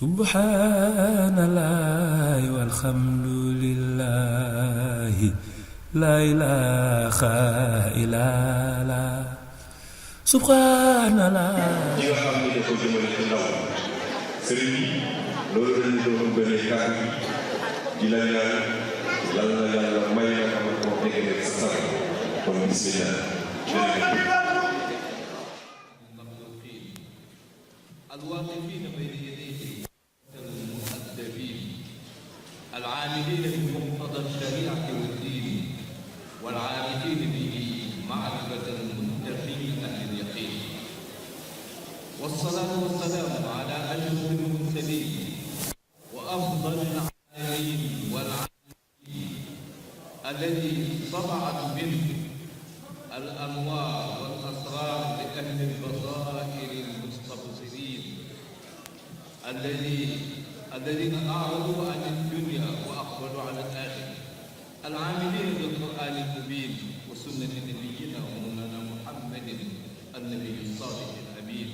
subhanallah walhamdulillah la ilaha illallah subhanallah. ñi nga xam ne dafa jëmale ci ndaw sëriñ bi loolu dañu doon gën a kàddu di la ñaan yàlla na yàlla may nga xamante moo nekk nekk sa sax kon bismillah. الواقفين بين يديه المؤدبين العاملين بمقتضى الشريعة والدين والعارفين به معرفة المتقين أهل اليقين والصلاة والسلام على أشرف المرسلين وأفضل العالمين والعالمين الذي طبعت منه الأنوار والأسرار لأهل البصائر المستبصرين الذين أعرضوا عن الدنيا وأقبلوا على الآخرة العاملين بالقرآن المبين وسنة نبينا ومولانا محمد النبي الصادق الأمين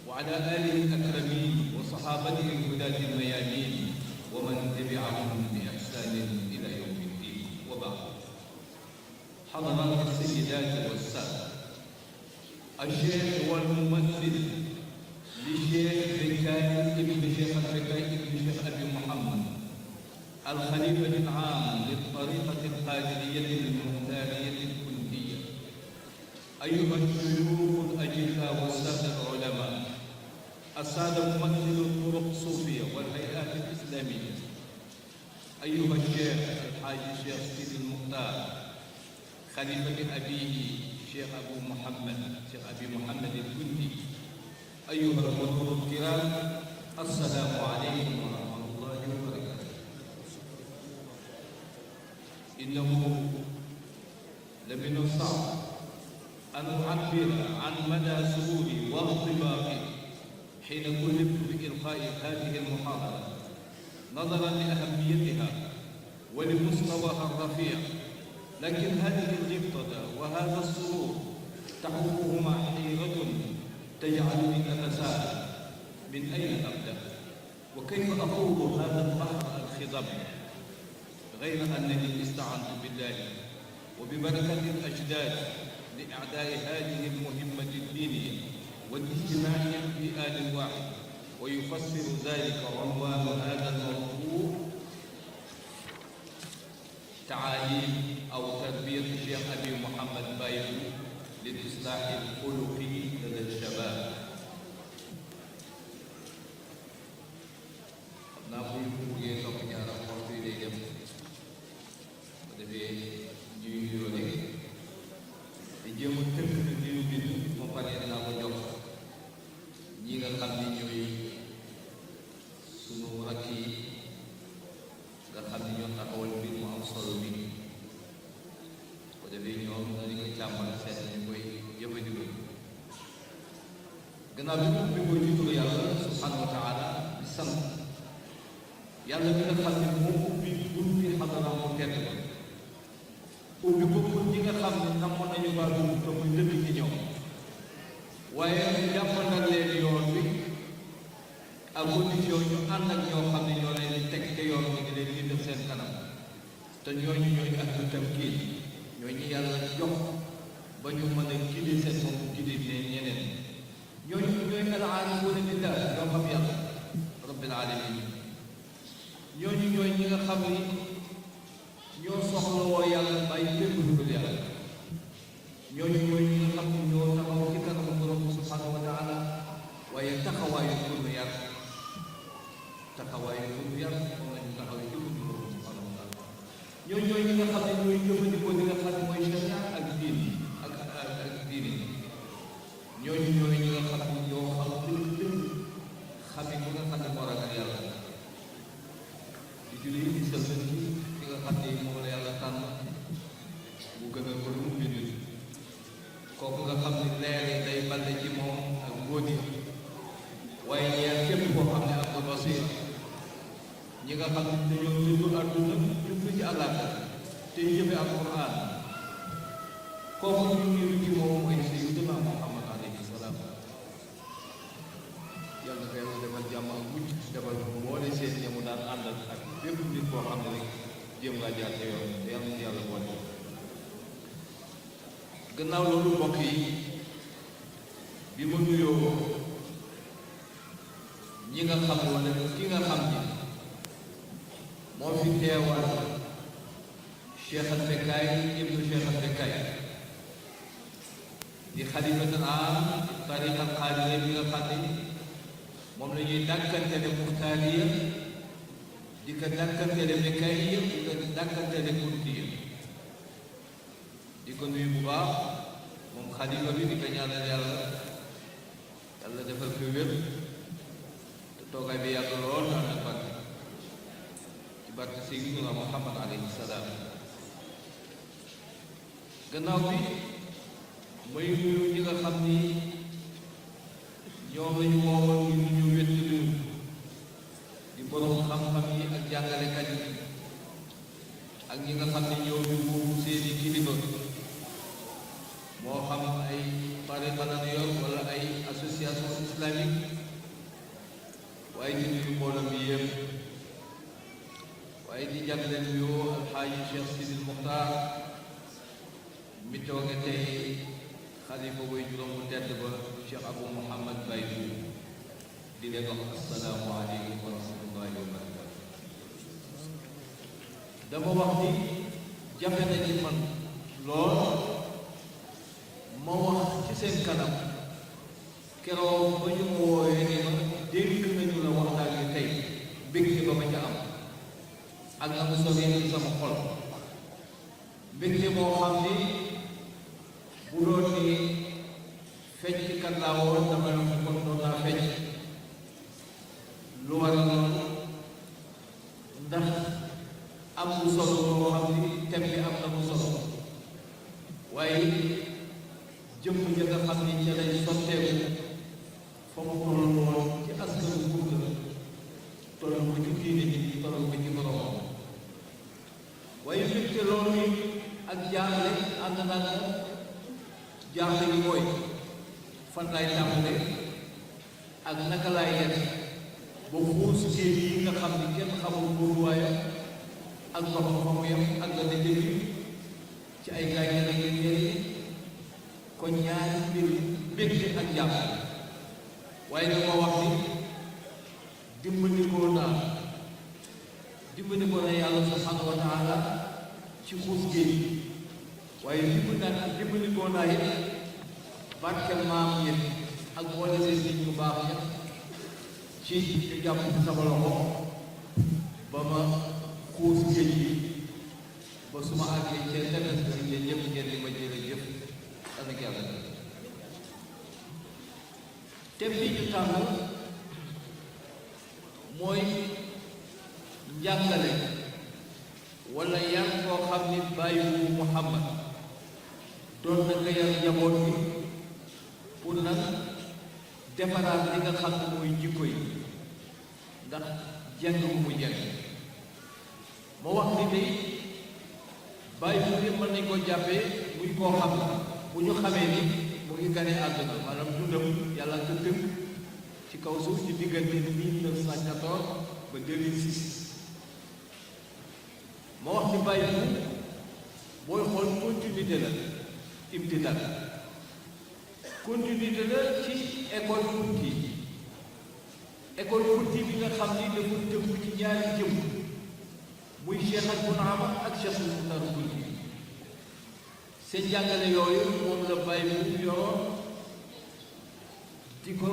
وعلى آله الأكرمين وصحابته الهداة الميامين ومن تبعهم بإحسان إلى يوم الدين وبعد. حضرات السيدات والسادة، الشيخ والممثل لشيخ بكاي ابن شيخ البكاي ابن شيخ أبي محمد الخليفة العام للطريقة القادرية المختارية الكندية، أيها الشيوخ الأجلاء والسادة العلماء، السادة ممثل الطرق الصوفية والهيئات الإسلامية، أيها الشيخ الحاج الشيخ سيدي المختار خليفة أبيه شيخ أبو محمد شيخ أبي محمد الكندي، أيها الحضور الكرام، السلام عليكم ورحمة الله وبركاته. إنه لمن الصعب أن أعبر عن مدى سروري وانطباقي حين كلفت بإلقاء هذه المحاضرة نظرا لأهميتها ولمستواها الرفيع، لكن هذه الجبطة وهذا السرور تحفهما حيرة تجعلني أتساءل من أين أبدأ وكيف أخوض هذا البحر الخضم، غير أنني استعنت بالله وببركة الأجداد لإعداء هذه المهمة الدينية والاجتماعية في آن واحد. ويفسر ذلك عنوان هذا الموضوع تعاليم أو تربية الشيخ أبي محمد بايلو للإصلاح الخلقي لدى الشباب. نقول بوجه توقيع رفض إليهم ودبي جيولي يجيم تكتب ديو بدو مقالين لا وجوه نيغا خامني ñoy sunu rakki nga xam ne ñoo taxawal mbir mu am solo bi ko defee ñoom dañu koy càmbar seet ñu koy jëfandikoo gannaaw bi ko ci turu yàlla subhanahu wa taala di sant yàlla mi nga xam ne moo ubbi bunti xadaraam mu tedd ba ubbi ko pour ñi nga xam ne namoon nañu baa dugg te muy dëkk ci ñoom waaye jàppandal leen yoon bi ak condition ñu ànd ak ñoo xam ne ñoo leen di teg te yoon bi ngi leen di def seen kanam te ñooñu ñooy ahlu tamkiin ñooy ñi yàlla jox ba ñu mën a gindi seen bopp gindi leen ñeneen ñooñu ñooy al-aarifuuna billah ñoo xam yàlla rabbil alamin ñooñu ñooy ñi nga xam ni ñoo soxlawoo yàlla bàyyi lépp lu dul yàlla ñooñu ñooy ñi nga xam ni ñoo taxaw ci kanamu borom subhanahu wa taala waaye taxawaayu pour yar taxawaayu pour yar moom lañu taxaw ci borom subhanahu wa taala ñooñu ñooy ñi nga xam ne ñooy jëfandikoo li nga xam ne mooy sharia ak diin ak diine ñooñu ñooy ñi nga xam ne ñoo xam dëgg xame ku nga xam ne moo ragal yàlla di julli di sëlmal ci ki nga xam ne moom la yàlla tànn bu gën a ko lu mu bind kooku nga xam ne leer yi day balle ci moom ak mbóoti waaye ñeer képp koo xam ne am basir ñi nga xam ne dañoo dund àdduna jublu ci àllaaxira te jëfe alquran kooku ñu ngi ci moom mooy sayyidina Muhammad alayhi salaam yàlla ko yàlla defal jàmm ak mucc defal bépp nit koo xam ne rek jéem ngaa jaar ca yoon te yàlla na yàlla boole gannaaw loolu mbokk yi bi ma nuyoo ñi nga xam ne wala ki nga xam ni moo fi teewal Cheikh al Bekkaay ibnu Cheikh al Bekkaay di xalifatul aam tariqa al qaadiriya bi nga xam ne moom la ñuy dàkkantele muxtaariya di ko dàkkantele Bekkaay di ko dàkkantele kuntiya di ko nuyu bu baax moom xalifa bi di ko ñaanal yàlla defal ko wér te toogaay bi yàgg lool ànd ak barke ci barke Seydina Muhammad alayhi salaam gannaaw bi may nuyu ñi nga xam ni ñoom lañu woowoon ñu ñu wéttali di borom xam-xam yi ak jàngalekat yi ak ñi nga xam ne ñoo ñu wóobu seeni kilifa moo xam ay tariqa la yor wala ay association islamique waaye di nuyu mbooloo mi yëpp waaye di jagleel yoo alxaaji Cheikh Sidil Muxtaar mi tooge tey xalifa way juróom bu tedd ba Cheikh Abou Mouhamad Baye di leen wax assalaamu aleykum wa rahmatullahi wa barakatu dama wax ni jafe na ci man lool ma wax ci seen kanam keroog ba ñu ma wooyee ni ma dégg nañu la waxtaan wi tey mbégte ba ma ca am ak na mu sogee ci sama xol mbégte moo xam ni bu doon ni fecc kat laa woon dama ne ko kon doon naa fecc lu war a noonu ndax am lu solo boo xam ni thème bi am na mu solo waaye jëmm ja nga xam ni ca lay sotteeku fa mu toll woon ci askanu Fuuta toll ko ci diine ji toll ko ci borom waaye mbégte loolu ak jaaxle ànd naa ko jaaxle gi mooy fan laay tàmbale ak naka laay def ba xuus géej yi nga xam ni kenn xamul buuruwaayam ak ndoxam fa mu yem ak la ne dégg ci ay gaañal ak njëriñ kon ñaari mbir mbégte ak jaaxle waaye dama wax ni dimbandikoo naa yàlla subhanahu wa taala ci xuus géej waaye dimbandikoo naa it barke maam yi ak boole seen nit ñu baax ña ci ñu jàpp ci sama loxo ba ma xuus géej gi ba su ma àggee cee tefes bi ngeen ñëpp ngeen di ma jërëjëf ak yàlla thème bi ñu tànn mooy njàngale wala yar koo xam ni bàyyiwu Muhammad doon na nga yar njaboot bi pour nag defaraat li nga xam ne mooy jikko yi ndax jeng bu mu jeng ma wax ni day bàyyiwu ni mën nañ ko jàppee muy koo xam bu ñu xamee ni mu ngi gane àdduna maanaam dundam yàlla ko tënk ci kaw suuf ci diggante 1914 ba 2006 ma wax ni bàyyi booy xool continuité la imtidaad continuité la ci école Fouti bi nga xam ni dafa tënku ci ñaari jëm muy Cheikh al Bounama ak Cheikh al Muxtaar Fouti seen jàngale yooyu moom la bàyyi mu yoroon di ko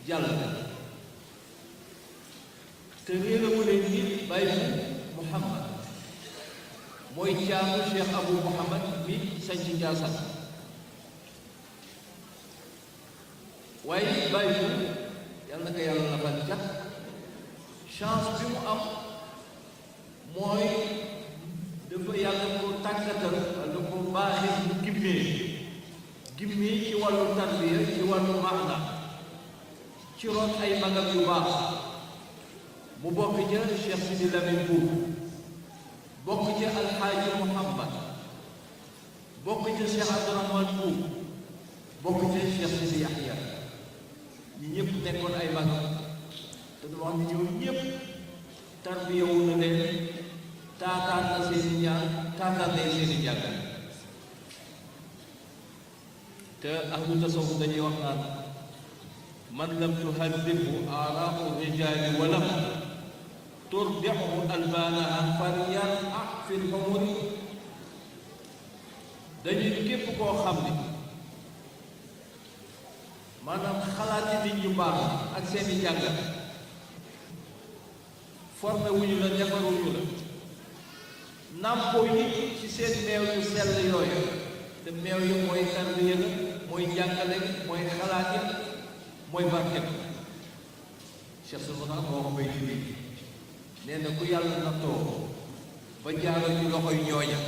jàllale te réeramu leen ni bàyyi Muhammad mooy caamu Cheikh Abou Mouhamad mi sañ ci Njaasaan waaye bàyyi yàlla na ko yàlla la ban jàpp chance bi mu am mooy dafa yàlla ko tàggatal walla ko baaxee mu gimmee ci wàllu tarbiya ci wàllu maana ci roon ay magam yu baax mu bokk ca Cheikh Sidi Lamine Buub bokk ca Alxaaji Muhammad bokk ca Cheikh Abdourahmane Buub bokk ca Cheikh Sidi Yaxya ñi ñëpp nekkoon ay magam te du wax ni ñëw ñëpp tarbiya wu te ahlu tasawuf dañuy wax naan man lam tuhadibhu aaraau rijaali walam turdihu albaanaha falyar'a fi lxumuri dañuy képp koo xam ni maanaam xalaati nit ñu baax ak seeni jàngat formé wuñu la defaruñu la nàmpoo yi ci seen meew yu sell yooyu te meew yi mooy tarbiya la mooy jàngale mooy xalaat yi mooy barke Cheikh Sultan moo ko bay jibi nee na ku yàlla nattoo ba jaaro ci loxoy ñooña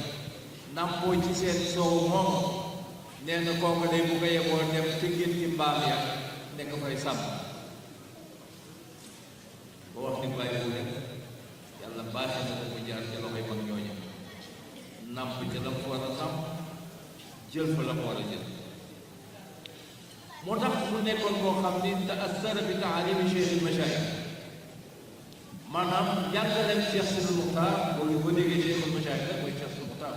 nàmpoo ci seen soow moom nee na kooku day bu ko yeboo dem ci ngeen ci mbaam ya nekk fay sàmm ba wax ni bàyyi bu nekk yàlla baaxee na ko mu jaar ci loxoy mag ñooña nàmp ca la mu war a nàmp jël fa la mu war a jël moo tax mu nekkoon koo xam ni ta'assara bi taalimi cheikh al mashayikh maanaam jàngaleem Cheikh Sidi Muxtaar loolu boo déggee cheikh al mashayikh mooy Cheikh Sidi Muxtaar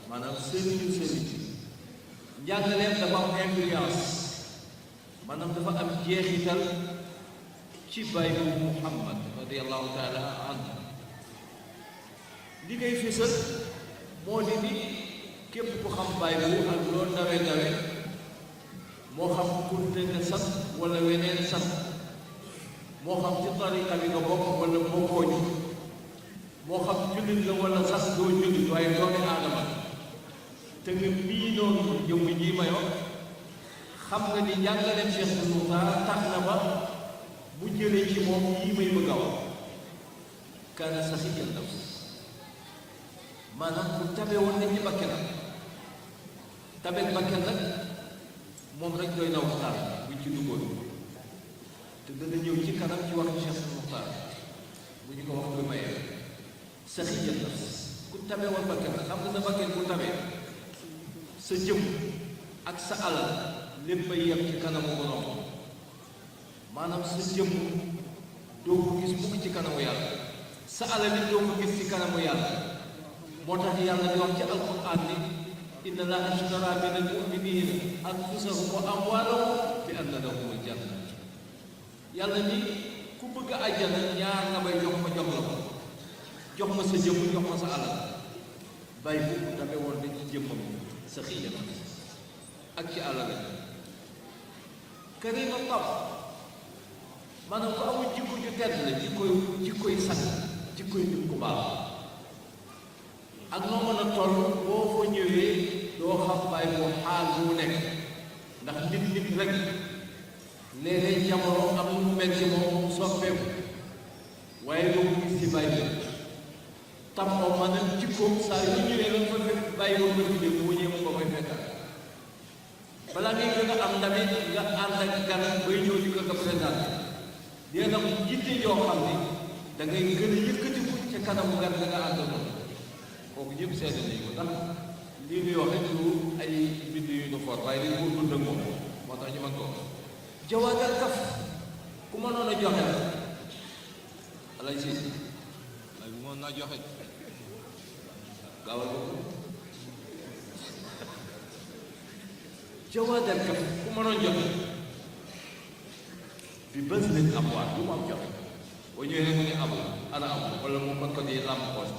maanaam sëriñu sëriñ njàngaleem dafa am influence maanaam dafa am jeexital ci Baay Muhammad radiyallahu taala anhu li koy fësal moo di ni képp ku xam Baay bu ak loo ndawe ndawe moo xam kunte nga sant wala weneen sant moo xam ci tariqa bi nga bokk wala bokkoo ñu moo xam jullit la wala sax doo jullit waaye doomi aadama te nga mii noonu jëmm ji may wax xam nga ni njàngaleem Cheikh Sidi Muxtaar tax na ba mu jëlee ci moom yii may bëgg a wax kaana saxiyyan nafs maanaam bu tabe woon nañ ci bakkenam tabeeg bakken nag moom rek doy na waxtaan buñ ci duggoon te dana ñëw ci kanam ci wax Cheikh Sidi Muxtaar bu ñu ko wax lu mayee saxiyyan nafs ku tabe woon bakken nag xam nga sa bakken bu tabee sa jëm ak sa alal lépp ay yem ci kanamu borom maanaam sa jëm doo ko gis mukk ci kanamu yàlla sa alal it doo ko gis ci kanamu yàlla moo tax yàlla di wax ci alquran ni inna allaha ashtara min almuminina anfusahum wa amwalahum bi anna lahumul janna yàlla ni ku bëgg a àjjana ñaar nga may jox ma jox la ko jox ma sa jëm jox ma sa alal bàyyi bu tabe woon dañ ci jëmmam sa xiyam ak ci alal karima tab maanaam ko amul jikko ju tedd la jikkoy sang jikkoy nit ku baax ak noo mën a toll boo fa ñëwee doo xam bàyyi boo xaal bu mu nekk ndax nit rek léeg-léeg jamono am lu mel ci moom soppeeku waaye doo ko gis ci bàyyi bi tam moom maanaam jikkoom saa yu ñëwee la fa fekk bàyyi boo nga tuddee bu ñëwee mu ko koy fekkaat balaa ngay gën a am ndamit nga ànd ak gan bay ñëw di ko nga présenté dina nag jiite yoo xam ni da ngay gën a yëkkatiku ca kanamu gan nga ànd moom kooku ñëpp seede nañ ko ndax lii muy wax rek lu ay mbind yu ñu for waaye dañ ko dund ak moom moo tax ñu mën ko jawaatal kaf ku mënoon a joxe la alay si waaye bu mën naa joxe gaawal ko jawaatal kaf ku mënoon joxe bi bës nañ am waat bu mu am joxe boo ñëwee rek mu ne amul ana am wala mu mën ko di làmp poos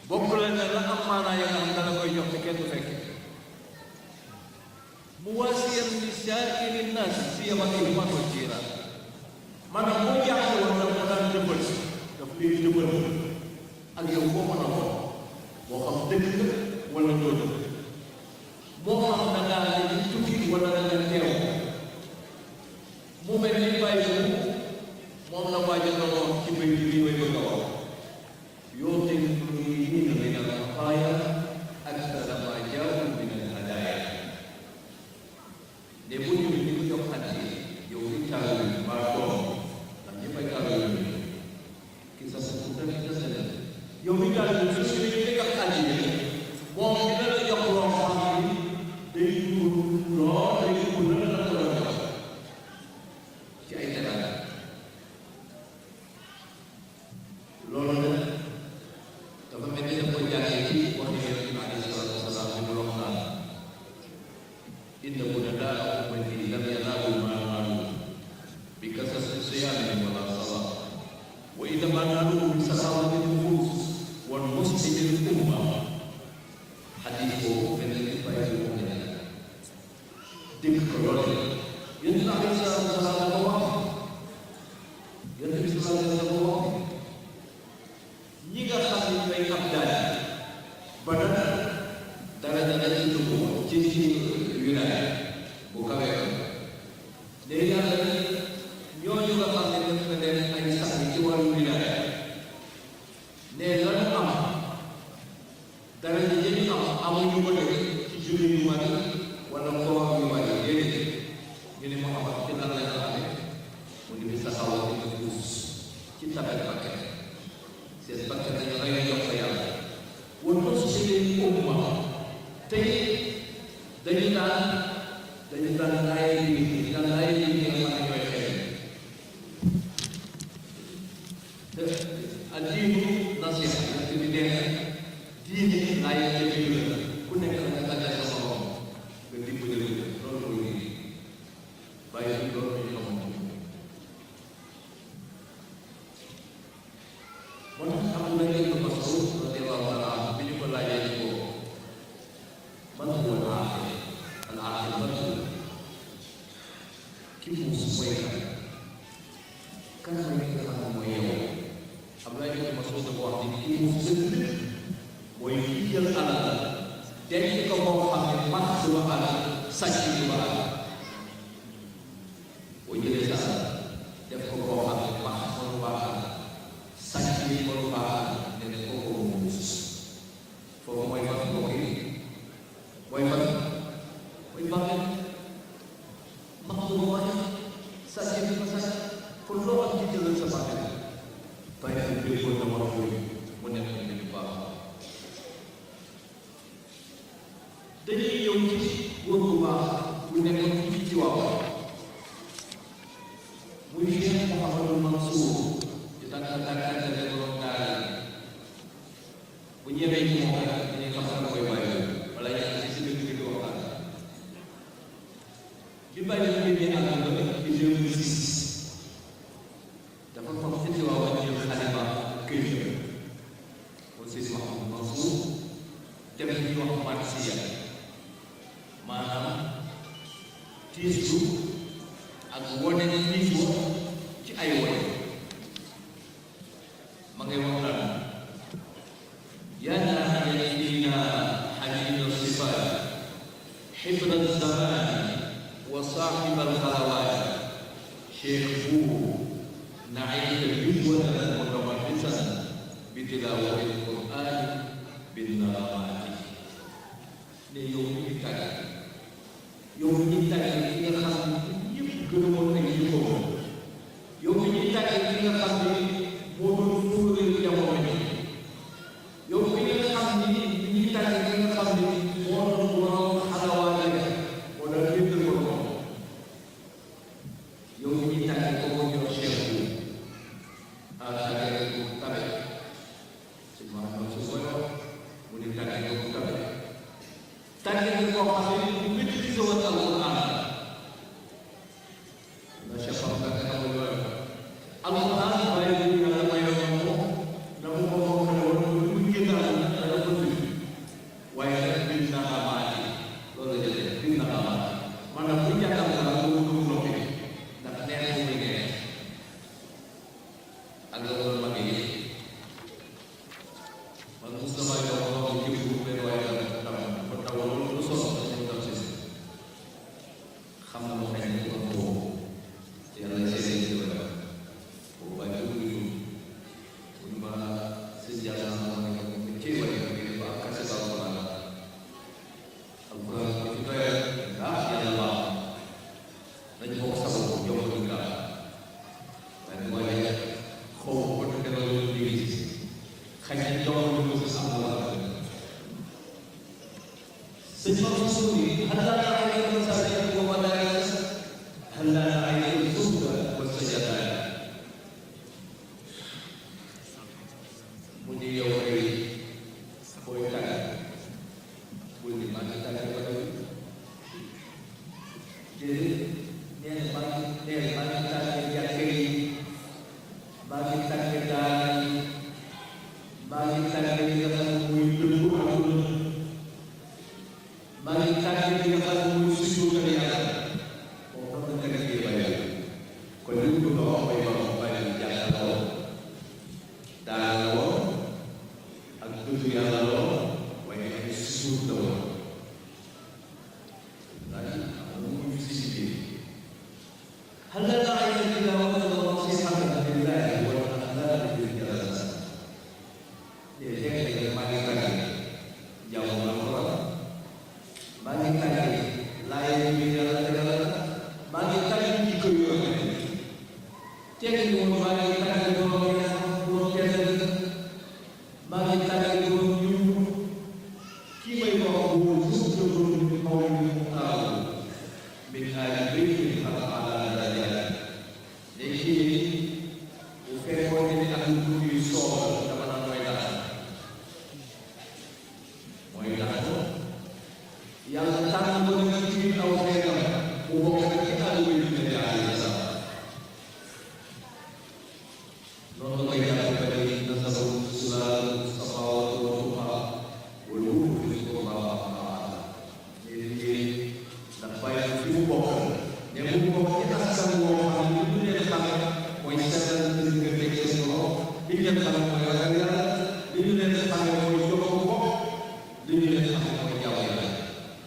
bokk la ne la am maanaa ya nga xam dana koy jox te kenn du fekk mu waasiyan li saa'iri naas siyaman ihwaan wa jiiraan maanaam boo jaaxle woon nag mu daan dëbbal daf lay dëbbal ak yow boo mën a wax moo xam dëgg la wala doo dëgg moo xam da ngaa ne tukki wala da nga teew mu mel ni bàyyi moom la waajal na wax ci mbay bi may bëgg a wax يعطي المريدين من العطايا أكثر ما جاءوا من الهدايا. نبغي نقول يوم هذه يوم كارل ماركو لكن ما كارل كيسا سكوتا كيسا سلام يوم كارل سوسي يوم هذه ممكن أن يقرأ هذه يقول لا يقول لا شيء ترى لولا إن yonent bi sallallahu alayhi wa sallam wax ñi nga xam ne ñooy am daal ba dara ci dugg ci wilaaya bu kawee léegi yàlla ñooñu nga xam ne def na leen ay sax ci wàllu wilaaya ne lanu am dara ñu amuñu ko def ci julli yu bari wala koor yu bari déedéet ñu ne Muhammad ci lan lañ ko amee mu ni bi sa xaw a puus ci tabel bakkan seen bakkan dañu rey jox ko yàlla woon ko su seen umma tey dañu daan laay bi nga xam ne ñooy xeex te ak diinu nasiha te di dee diine laay la ku nekk nga tàggat sa morom nga dimbali loolu mooy nii bàyyi loolu ñu xamoon moo tax am na ngeen ko Mas'ud radiyallahu taala anhu bi ñu ko laajee ni ko man huwa al-aaqil man ki muus mooy kan mooy ki nga xam ne mooy yow Abdoulaye ibn Mas'ud dafa wax ni ki muus dëgg mooy ki jël alal denc ko boo xam ne man du ba alal sàcc du ba alal boo jëlee sa alal def ko boo xam ne man mënu ba alal sàcc yi mënu ba alal ne ne kooku muus foofu mooy fan mbokk yi mooy fan max du ba sàcc bi ma sàcc kon loo am ci jëlal sa bàtte bàyyi bi ko na war a mu nekk ni bu baax dañuy ñëw ci góor bu baax bu nekkoon fii ci waaw muy Cheikh Mouhamadou Mansour di tànkante borom daara bu ñëwee ci moom rek dañuy xam nga koy bàyyi wala yàlla ci si dëkk bi di waxtaan bi bàyyi la génnee àdduna ci 2006 dafa toog ci waaw jël xalima këyit kon Cheikh Mouhamadou Mansour def li ñuy wax marsiya maanaam tiislu ak wone tiislu ci ay wone ma ngay wax naan yaa naahiyina xajina sifaat xibra zaman wa saaxiba alxalawaat cheikh bu naayika jubwatan mutamarrisan bi tilaawati alquran binnamaati ne yow ñu ngi tàggat yow ñu ngi tàggat ki nga xam ne ñëpp gënoon nañ ci kaw yow ñu ngi tàggat ki nga xam ne moo doon fuural jamono ji yow ki nga xam ne ñu ngi tàggat ki nga xam ne moo doon waroon xalawaale moo doon yëkkal ko moom yow ñu ngi tàggat ko moo ñëw cheikh bu tàggat ko tabe si maanaam su koy wax mu ni tàggat ko tabe tàggat koo xam ne bu maîtrise woon alquran la cheikh nga xam ne loolu alquran bàyyi bu yàlla mayoon moom dafa ko moom ne woon lu génnal dana ko tudd waaye nag bind na amaati loolu la jëlee bind na amaati maanaam bu jàngal dara boobu du bloqué ndax neex bu muy neex ak la loolu mag yi man Moustapha yow moom jëf bu benn waaye dara lu solo dañu dal ci xam na moo xëy na ko boobu yàlla seede ci wala boobu waaye bu ñu ma sëñ yàlla ma ne ko ci wala bi ba kase ba wala alquran ko ci doy ndax yàlla dañ ko sabu yow ko nga waaye mooy xaw ko ko te loolu liggéey xëy na jox lu ko sax wala سيد الرسول هل لا نعيد المساجد والمدارس هل لا نعيد الزهد والسجدات مدير يوري بويتاك بولي ما تتاك بدوي jadi nien bagi tak kiri bagi tak kedai bagi tak kiri dengan mulut bagi tak kiri dengan noonu la koy jàppale nasaru sulaal safaawatu wa tuqa wala wutu fi ko baax a liggéey ndax bàyyi fi mu bokk ne mu bokk ci askan woo xam ne lu leen xam mooy seetal li nga teg seen borom li ñu leen xam mooy ragal yàlla li ñu leen xam mooy jokkoo bopp li ñu leen xam mooy jaamu yàlla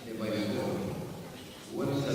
te bàyyi ko wala sa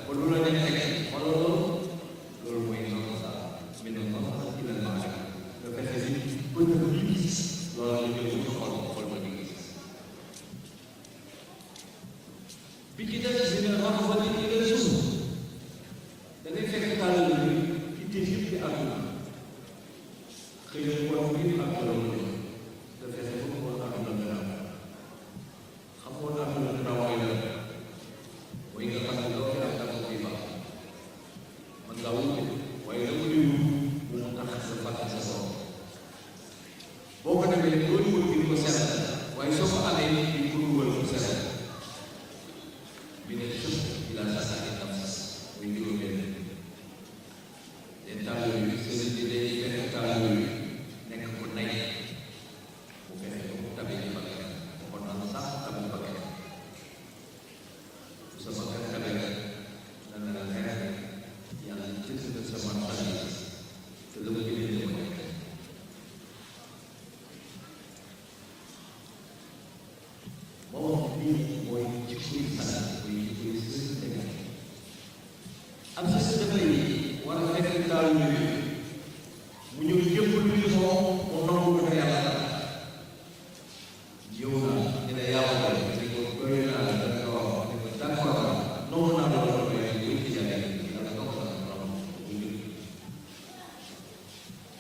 ba lu la nekk teg wala loolu mooy noonu sax mi ne noonu sax ci la marché nga fexe nit bëgg lu gis loolu la ñu jël xool ma di gis bi ci des dina raxaba di ila suuf da ngay fekk tàllal bi ci tëj yëpp ci àdduna xëy na borom bi ak borom bi da fexe ba mu woon àdduna dara xam nga àdduna dara mooy la mooy nga xam ne loolu yaa tax ko baax man ngaa wuute waaye la ko di wut bu mu tax sa fàtte sa borom boo ko demee loolu wut di ko seet waaye soo ko amee di ko dugal ko seet bi ne sëf di la sa sànni tam muy juróom-benn den tàll yi sëriñ bi day benn tàll yi nekk ko nay bu fexe ko mu tabee ci bakkan kon naan sax tabu bakkan bu sa bakkan tabee rek dana la neex yàlla jël na sa marchandise te la mu jëlee ko nekk moom lii mooy jikkoy sant mooy jikkoy sëriñ dëgg am sa sa dafay war a fekk taal yooyu mu ñëw jëpp lu ñu moom mu nangu ko yàlla yow naa ñu ne yàlla ni ko doy naa la da nga wax ni ko d'accord nangu naa la loolu mooy yow ci jàlle yàlla toog sa borom bu ñu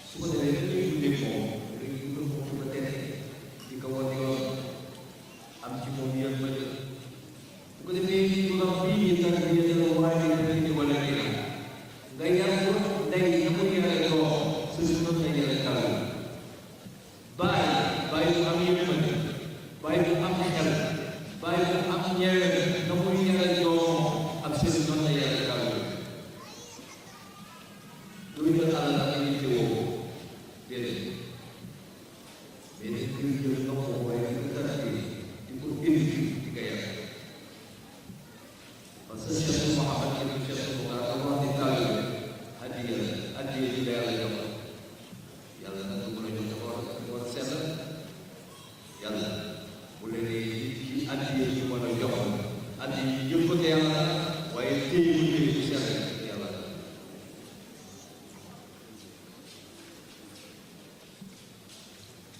su ko defee da ngay dundee moom dañuy dundal moom di ko tere di ko wan yoon am ci moom yéen ma jël bu ko defee ci turam bii ñu tax bi yéen la waaye dañuy wala nga yar ko ndey na ko yare doom su si noonu la yare taw bàyyi bu am yërmande bàyyi bu am xel bàyyi bu am ñeewe na ko yare doom ak seen noonu la yare taw doo jël alal ak ay yitte woo déedéet mais dañ koy jël nga ko waaye di ko tarafee di ko éduquer di ko yar parce que Cheikh Mouhamad ibn Cheikh Mouhamad dafa wax ni taal addiya ji la yàlla jox yàlla nag du mën a jox dafa war a sell yàlla bu leen ci addiya ji mën a jox addiya ji yëpp ko yàlla waaye téye bu téye bu sell yàlla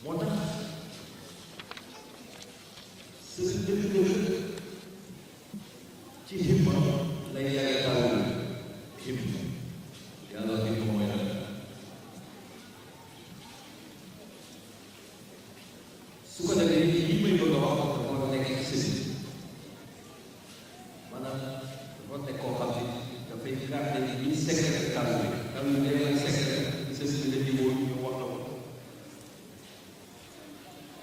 moo tax su dëgg-dëgg ci himma lay yàgg taal himma yàlla himma mooy la su ko defee yi may bëgg a wax dafa nekk ci sëriñ maanaam dafa nekk koo xam ne dafay garder yi secret taal bi taal bi day lay secret ci sëriñ bi la di woo ñu wax la ko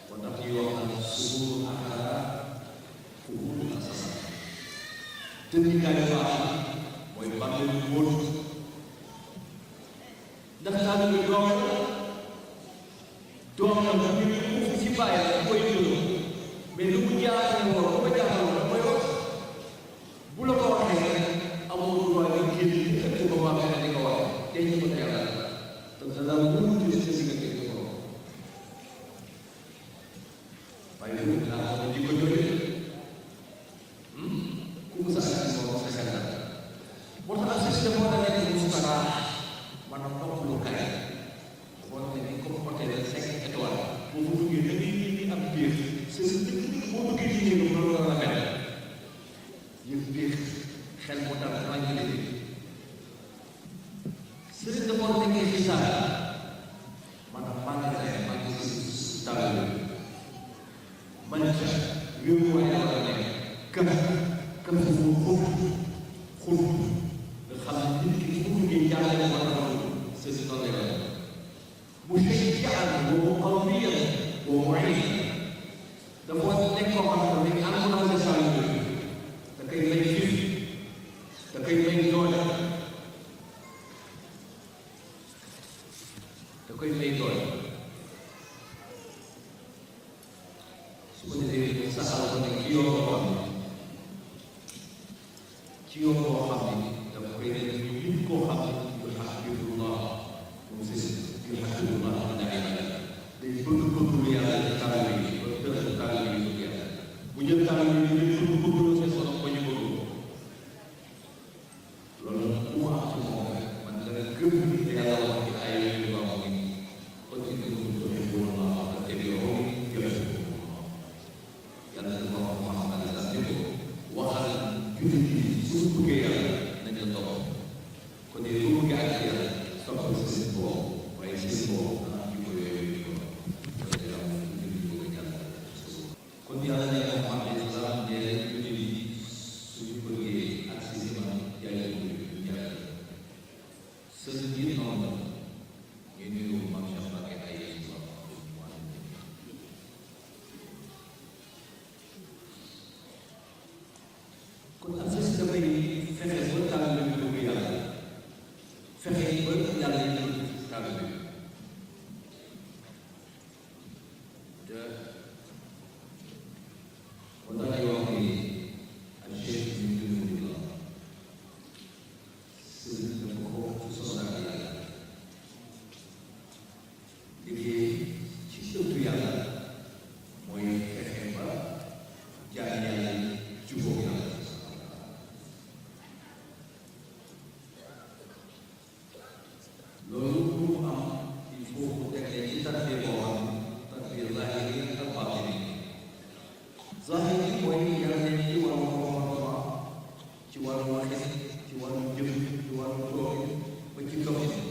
moo tax ñuy wax naan suur akara fuhul asasa tëddikaay baax mooy bàmmeel bu wóor ndax taal bi doom la mu fi ci bàyyi la koy jël mais lu mu jaaxle woon bu ko jaaxle woon mooy wax bu la ko waxee amoo droit nga génn fekk ko waa benn di ko wax tey ñu ko yàlla te dana wóor ci sa diggante di ko waaye lu naa ko di ko jógee ku mu sax ci moom sa xel moo tax système moo da nekk mu sukara maanaam noppalu kay boo ne ni comme hôtel 5 étoiles boo mu duggee da ngay ni am biir c'est boo duggee ci néegu loolu la mel yëg biir xel mu dal tranquille sëriñ dafa nekkee ci saa maanaam magasin taal man ca wéeru waaye la war a nekk kër fu xóot xóot nga xam ne nit ki fu mu duggee jàngale ma taxaw sëriñ noonu la mu fekk jaxal boobu xaw bi yëpp boobu ay dafa nekk koo xam ne dañ encouragé saa yu da koy may fit da koy may doole da koy may doole su ko defee saxal ko ne ci yoon boo xam ne ci yoon boo xam ne dafa koy def nit koo xam ne yu xaqirullah moom si yu xaqirullah am na ay day bëgg yàlla taalibe yi ba tëral taalibe yi bëgg yàlla bu jël taalibe yi day bëgg sa sono ko ñu bëgg gëm te yàlla wax ci ay yu ba mu ngi continué mu doon bu ma wax te bi yow jëf yàlla dafa wax Muhammad sallallahu alayhi wa sallam waxal jullit yi su bëggee yàlla nañ la topp kon de lu bëgg ak yàlla toppal si seen bopp waaye seen bopp ah ñu ko yooyu ñu ko kon yàlla ne Muhammad sallallahu alayhi wa sallam jullit yi suñu bëggee ak si man yàlla ñu yàlla seen biir noonu ñu nuyu Maam Cheikh Mbacké ay kon assis dafay fexe ba taalibe bi bëgg yàlla fexe ba yàlla yi bëgg taalibe bi te wala ay wax ni ak Cheikh ñu ngi la sëriñ dafa ko ci soxla yàlla liggéey ci ëttu yàlla mooy fexe ba jaay yàlla yi jubóog yàlla loolu pour mu am il faut mu teglee ci tarbiya boo xam tarbiya zahiri ak baatini zahiri mooy yar nañ ci wàllu comportement ci wàllu waxin ci wàllu jëf ci wàllu toogin ba ci doxin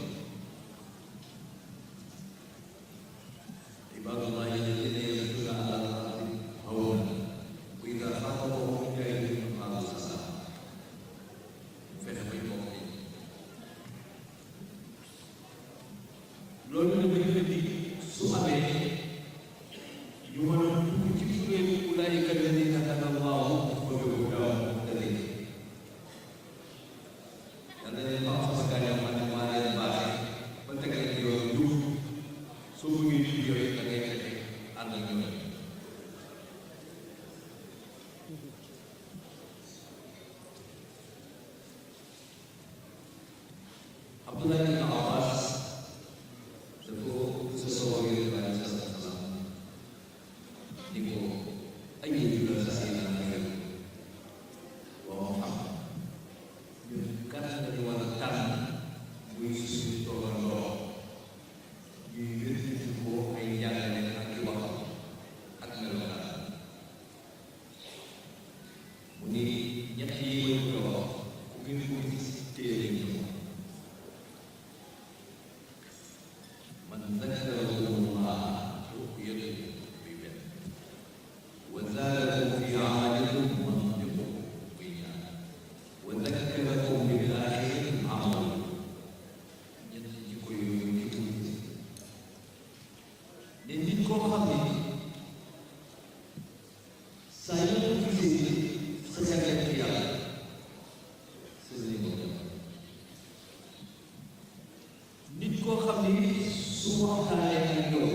ibaadullah alladina yamshuna ala al-ardi hawnan wa ida xaatabahum jaahilun qaalu salaam fexe bay bokk loolu la muy indi su amee ñu mën a dugg ci kuréelu ulaa'ika alladina hada Allahu fa bi hudaahum muqtadi yàlla ne ma sama gaa yi man maa leen baaxee ba tegal ci yoon jub soo bëggee jub yooyu da ngay fexe ànd ak ñoom Abdullah ibn Abbas sesuatu yang baik salam ibu ayu juga saya namanya wah karena dari wanita wisi orang loh di itu ayah yang lagi waktu akmelokan muni nyaki itu mungkin tiada من ذكره الله رؤيته ببه وزاده في عملكم منطقه بيان وذكركم بالآخر عمل يجيكم يجيكم نجد كو خامي saya di secara dia sesungguhnya nit koo xam ni su waxtaanee ak yow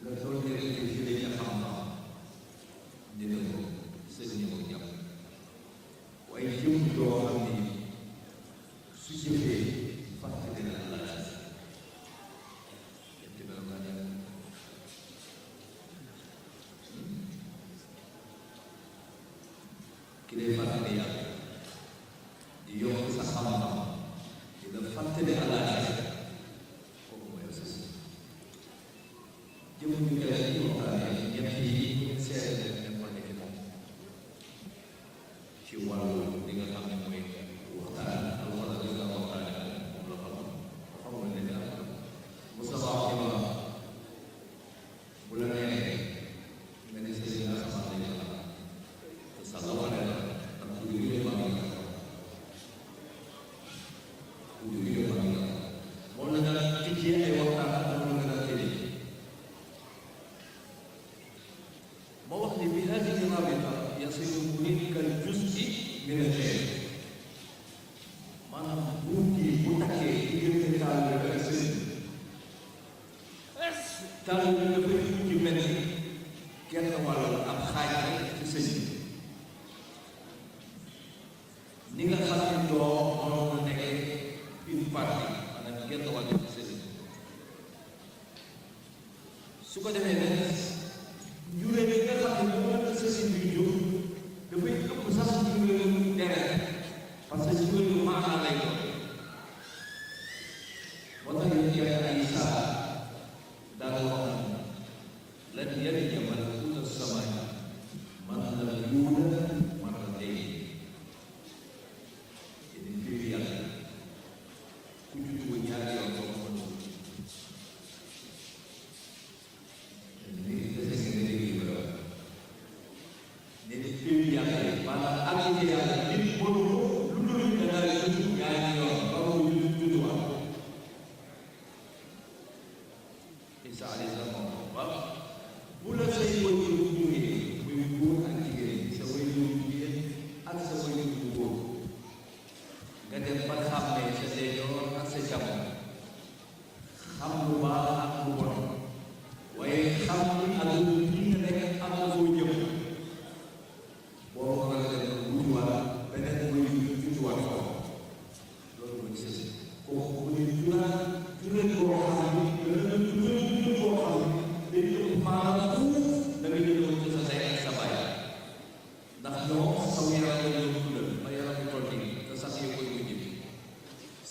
nga doon nekk ci jëlee ca xam-xam dina ko sëñ ko jàpp waaye jëm doo xam ni su jëfee fàtte dina la laaj ñetti melokaan yàlla ki lay fàtte yàlla di yokk sa xam-xam dina fàtte ne alaaj kooku mooy sa si jëm ñu koy ci waxtaanee ñett yi seere ne moo nekk moom ci wàllu li nga xam ne mooy waxtaan alxuraan li nga waxtaan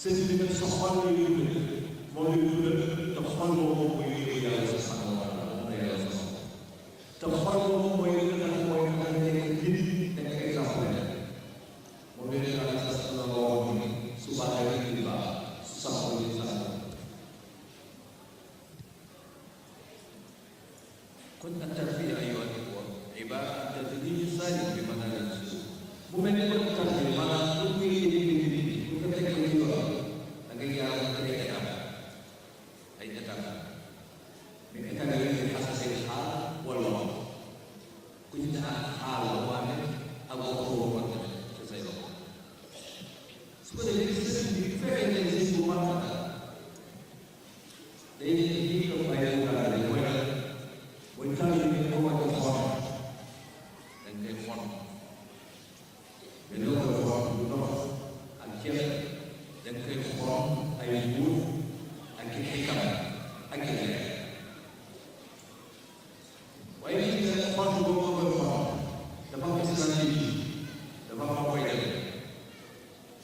sëñ bi nag sa xol lay dundal moom lay dundal te xol boobu mooy liggéey yàlla subhanahu wa taala moom la yàlla soxla te xol boobu mooy li nga xam mooy nga nekk nit nekk exemple moom la yàlla la waxoon ni su baaxee rek di baax su saxoo di sax kon at-tarbiya ayyuha al-ikhwa ibaara an tadrij saalih bi manhaj as-suluk bu mel ni kon tarbiya maanaam bu koy yëngu bu ko tekkee ci yoon da ngay jaar ay étape mais étape yooyu dañuy xasee xaal wala wax ku ñu naan xaal la waane ak waxoo war nga def ci say loxo su ko defee sëñ bi bu fekkee ne sëñ bu mag day lii ko bàyyi mooy taal yi nga war a xon dañ koy xon mais loo koy xon du ndox ak ceeb dañ koy xon ay mbuur ak i xikam ak i leer waaye li nga xon boo ko koy xon dafa am stratégie dafa am koy def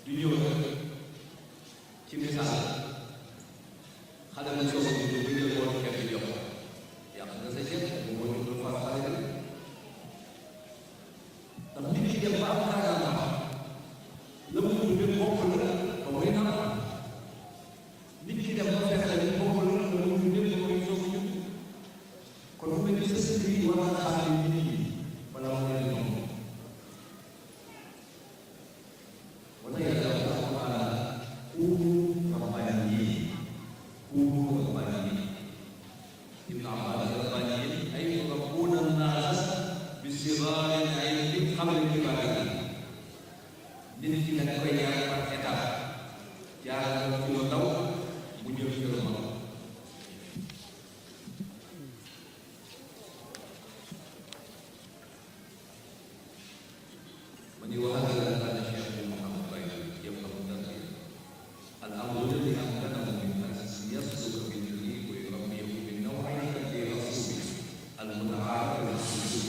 du ñëw ci misaal xale la soo ko bu jël woon kenn di jox yàq nga sa ceeb bu ko ñu fa xale ndax nit ki dem ba am xaaral la mu dund bopp la ba muy naan nit ki dem ba fekk la bopp la ba mu dund ba muy soog ñu kon bu mel ni sa sëñ bi war a xaar nit ñi balaa mu leen ñoom wala yàlla dafa am kuuru rabbaani kuuru rabbaani ibn Abbas rabbaani ay yurabbuna an-naas bi sigaari al-ilmi qabla kibaarihi nit ki dañ koy yar par étape jaar ci lu ndaw bu ñëw ci lu mag من وهذا قال الشيخ محمد بن يفهم التربية الأمر الذي أمكنه من أن يسلك بالتدريب ويربيه بالنوعين الرسول المتعارف الرسول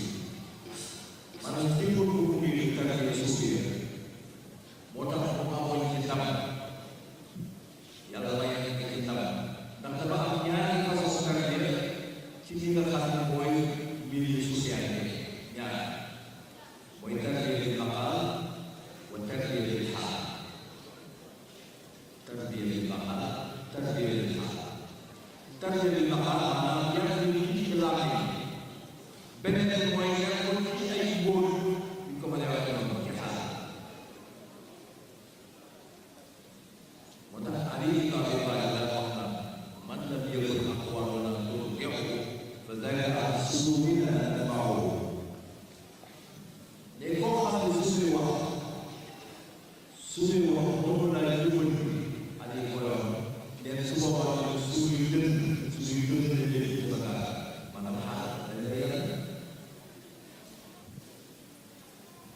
من يستيقظ به التربية السورية وتحكم الكتاب يلا ما يحكي الكتاب نحن أمنيان كفصل تربية كثيرا خاصة بوي ميلي سوسيالي يعني وتربية المقال وتربية الحال تربية المقال تربية الحال تربية المقال معناه يبني كلامه بنت المويه في أي بول يكون على وجهه كحال وتحريك عبادة الله من لم يكن أقوالنا ترجعه فذلك أحسن من أن نتبعه léegi koo xam ne suñuy wax doomu naa jubal Aliou Boyo nee na su boobaa suñuy dënn la leen di bagaar maanaam xaar dañ la yàlla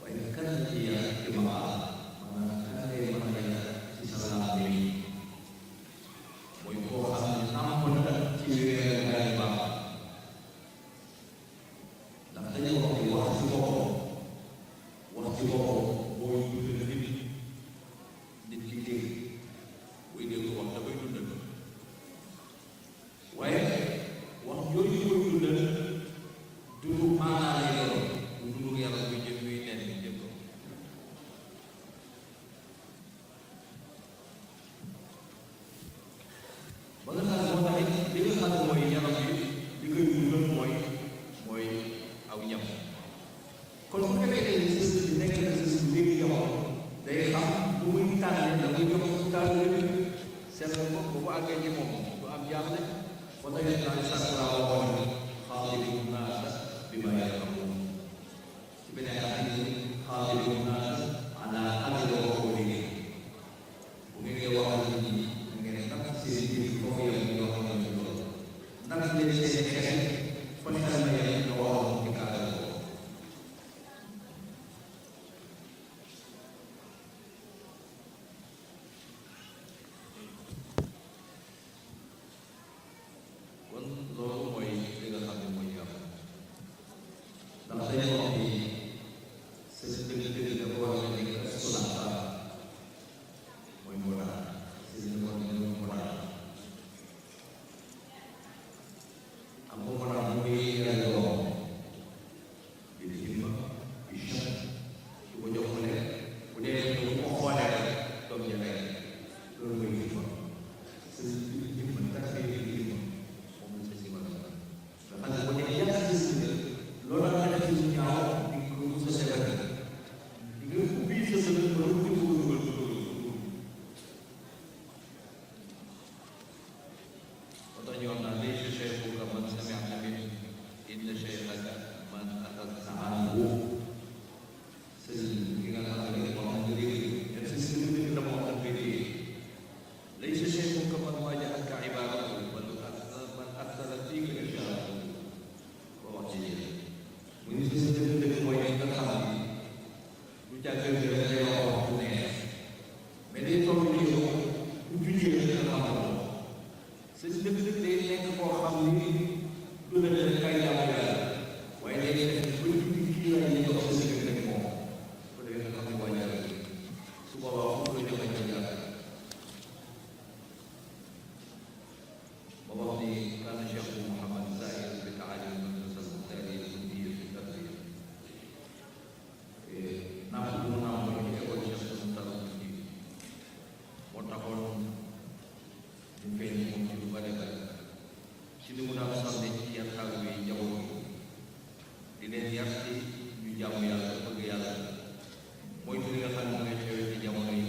waaye kan la ci yàlla ci maanaam kan ngay mën a yàlla ci sa laaj yi mooy koo xam ne nàmp na ci wéer ngay baax ndax dañu wax ci wax ci boppam wax ci boppam mooy dundal nit ki dégg buy dégg wax dafay dundal waaye wax yooyu koy dundal dundu maanaa lay doon du dundu yàlla buy jëm yuy nen bi jëm ko ba nga xam moo tax li nga xam mooy yaram bi li koy dundal mooy aw ñam kon bu fekkee ne sës bi nekk na sës bi léegi jamono day xam bu muy tànn da muy jox tànn seen bopp bu àggee ci moom du am jaaxle ba tey daal di sàkk laa waxoon ni xaadiru naas bi ma yarhamuun ci beneen at yi xaadiru naas ala ajri qawlihi bu ngeen waxal nit ñi ngeen natt seen biir foofu yam yoo xam ne loolu natt leen seen xel fa xel na yam nga waxoon ci kaadal ko kon loolu mooy li nga xam ne mooy yàlla ndax dañoo wax ni seen dëgg-dëgg dafa dafay ci yàlla ba wax ni kaana Cheikh Mouhamad Zahir bi taalim madrasa taalim munir fi tarbiya naa ko mun naa mooy ci école Cheikh Moustapha ji moo taxoon ñu feeñ moom ci lu bare bare ci li mu daan sonne ci yar taalibe yi njaboot di leen yar ci ñu jàmm yàlla bëgg yàlla mooy li nga xam ne mooy xew ci jamono yi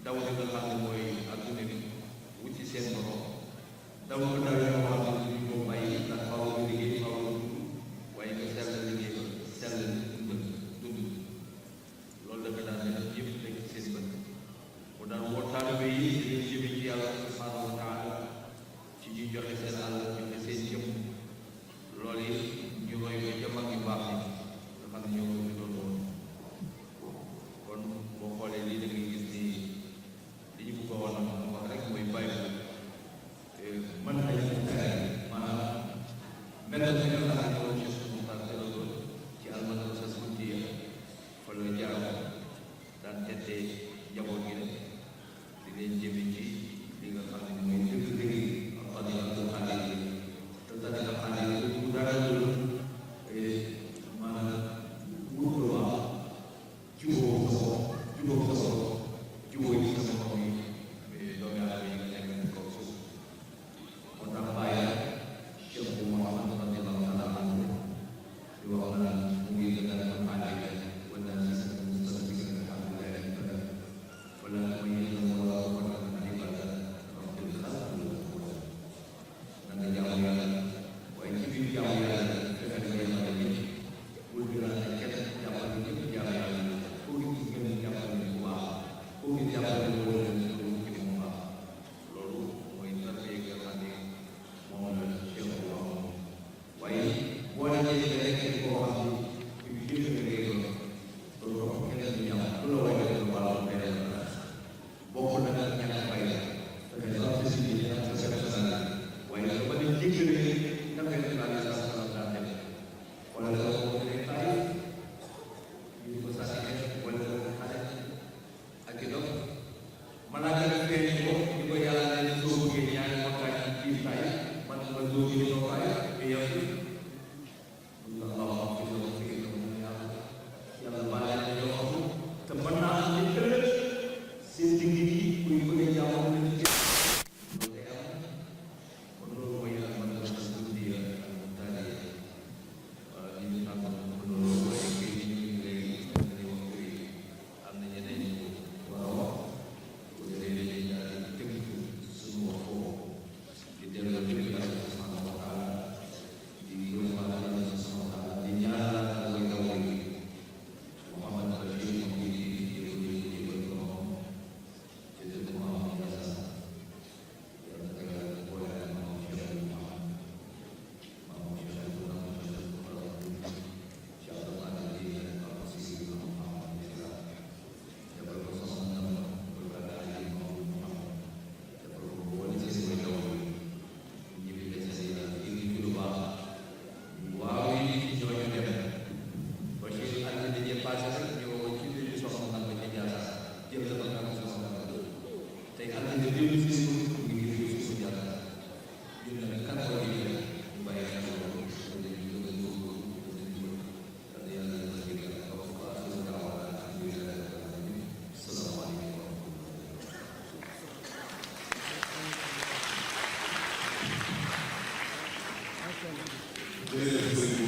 daw li nga xam ne mooy adduna bi wuti seen borom daw ko daw yoo xam ne duñ ko bàyyi ndax faaw nga liggéey faaw nga dund waaye nga sell liggéey ba sell dund loolu dafa daan def yëpp teg ci seen bët mu daan woo taalibe yi di leen jëme ci yàlla subhanahu wa taala ci ñuy joxe seen àll joxe seen jëm loolu yi ñu roy ko ca mag yu baax ni nga xam ne ñoo ko doon woon kon boo xoolee lii da ngay gis ni li ñu bëgg a wax rek mooy bàyyi mën ay maanaam méthode bi nga xam ne woon ci suñu tàggatoo ci almadrasa sunniya fa la jaar daan tettee njaboot gi rek di leen jëme ci li nga xam ne mooy dëgg-dëgg ak tariqatul xaadir te tariqa xaadir bu dara maanaam wut lu baax jubóo sa jubóo yi sama kaw yi doomu aadama yi nga nekk kaw suuf moo tax bàyyi Cheikh bu Mouhamad radiyallahu taala anhu di wax naan mu ngi gën a am àndale wala si sa bi nga xam ne lay wala mooy yéen a wala wala ibada rabbil xalq na nga jaamu yàlla waaye ci biir jaamu yàlla fexe nga yemale nit bul bi naan kenn jàppal ñëpp jaamu yàlla foo gis gën jàppal ni bu baax foo gis jàppal ni wala lu ci mu baax loolu mooy tarbiya nga xam ne moom la Cheikh bu wax waaye boo dajee rek koo xam ne yu jëf nga ngay doon loolu kenn du ñam lu la way lu baax beneen la bokk na nag ñàkk fay fexe sax ci si ñi ak sa personnel waaye dafa ba di jéggale naka la la sa sa daan def wala la ko ne tay ñu ko sa wala ko xale ak i dox malaaka nga feeñ ko ñu ko yàlla ne soo bëggee ñaari waxtaan ci tay man ma doo gi no fay bi yow Allah fi do fi do yàlla baale na ñoo xam te mën naa am ni ëllëg seen digg yi kuy ko ne jaamu na ci loolu day am kon loolu mooy ak man la sa dund yi ak taali yi ñu am loolu mooy kay ñu ngi lay ñu wax ko yi am na ñeneen ñu waaw ko jëlee dañuy daal di tëgg suñu wax foofu di delloo ci yàlla subhanahu wa taala di gërëm yàlla subhanahu wa taala di ñaanal way daw yi Mouhamad Bachir moom di jéego moom ci dëkk Mouhamad Yassa yàlla na yàlla boole ak moom Cheikh Mouhamad moom Cheikh Mouhamad Cheikh Abdoulaye di ak si Mouhamad Yassa defal ko soxna ko daal di moom Mouhamad defal ko boole ci way daw yi ñu bi des ci lu baax waaw yi ñooñu dem ba ci ànd di passé rek ñoo ci li soxna nag ba ci jaasa jël la nga soxna tey ànd di dellu ci suñu ngi ngi ci jaasa ñu ne kan ko di ñu bàyyi xel loolu dañu gën a góorgóorlu dañu yàlla na jëgal ko ko asal daawa alhamdulillah salaamaaleykum jërëjëf